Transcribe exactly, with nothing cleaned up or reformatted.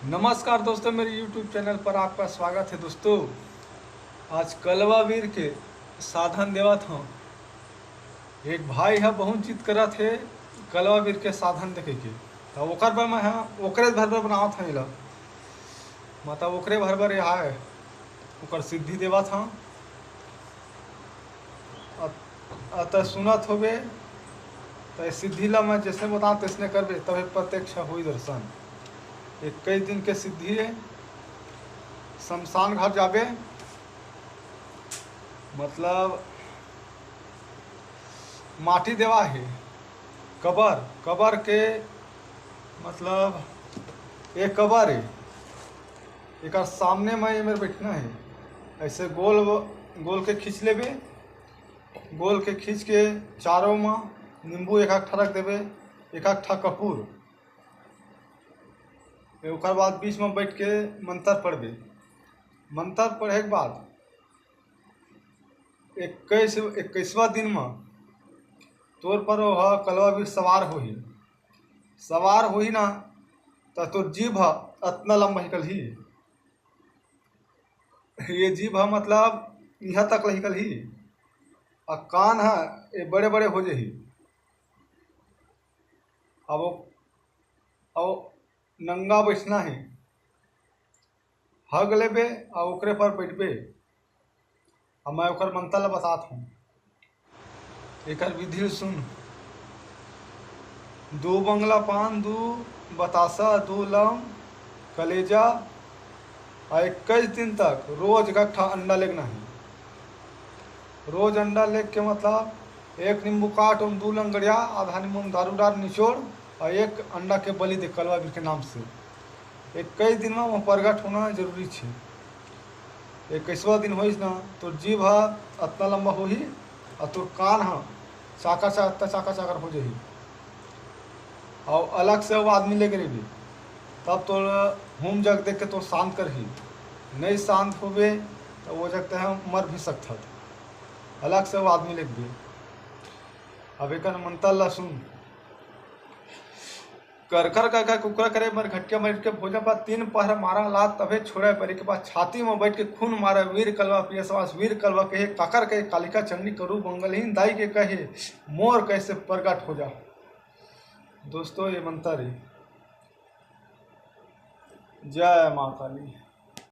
नमस्कार दोस्तों, मेरे YouTube चैनल पर आपका स्वागत है। दोस्तों, आज कलवा वीर के साधन देवत हूँ। एक भाई ह बहुत जिद करत हे कलवा वीर के साधन देखे के, त ओकर बर मैं ह ओकरे भर बर बनावत हूँ एला। मतलब ओकरे भर बर ये आय, ओकर सिद्धि देवत हूँ। अ, अ, त सुनत होबे, त ए सिद्धि ला मैं जैसे बताऊँ तैसने करबे, तभे प्रत्यक्ष होई दर्शन। इक्कीस दिन के सिद्धि हे। शमशान घर जाबे, मतलब माटी देवा हे, कबर, कबर के मतलब एक कबर हे, एकर सामने में ये मेर बैठना हे। ऐसे गोल, गोल के खींच लेबे, गोल के खींच के चारों में नींबू एक आध ठा रख देबे, एक आध ठा कपूर। ओकर बाद बीच में बैठ के मंत्र पढ़बे। मंत्र पढ़े के बाद इक्कीस, इक्कीसवाँ दिन में तोर पर ओह कलवा वीर सवार होही। सवार होही ना, त तोर जीभ ह अतना लंबा हिकलही। ये जीभ ह मतलब इहाँ तक ल हिकलही, अउ कान ह ये बड़े बड़े हो जही। अब वो, अब नंगा बैठना हे, हग लेबे अउ ओकरे पर बैठबे। अब मैं ओकर मंत्र ल बतात हूँ, एकर विधि ल सुन। दू बंगला पान, दू बतासा, दू लौंग, कलेजा, अउ इक्कीस दिन तक रोज एक ठा अंडा लेगना हे। रोज अंडा लेग के मतलब एक नींबू काट, ओम दू लंगड़िया, आधा नींबू में दारू डार निचोड़, अउ एक अंडा के बलि दे कलवा वीर के नाम से। इक्कीस दिन में वो प्रगट होना जरूरी छे। इक्कीसवाँ दिन होइस ना, तोर जीभ ह अतना लंबा होही, अउ तोर कान ह चाकर चाकर, चाकर चाकर हो जही। अउ अलग से वो आदमी लेके रहिबे, तब तोर हूम जग देख के तोर शांत करही। नहीं शांत होबे, त वो जग ते मर भी सकथत। अलग से वो आदमी लेगबे। अब एकर मंत्र ला सुन। करकर करकर कुकरा करे, मर घटके मर के भोजन पात, तीन पहर मारा लात, तभे छोड़े बरी के बाद छाती में बैठ के खून मारे, वीर कलवा पियसवास, वीर कलवा कहे, काकर कहे, कालिका चंडी करू बंगलहीन, दाई के कहे, मोर कैसे प्रगट हो जा। दोस्तों, ये मंत्र ही। जय माँ काली।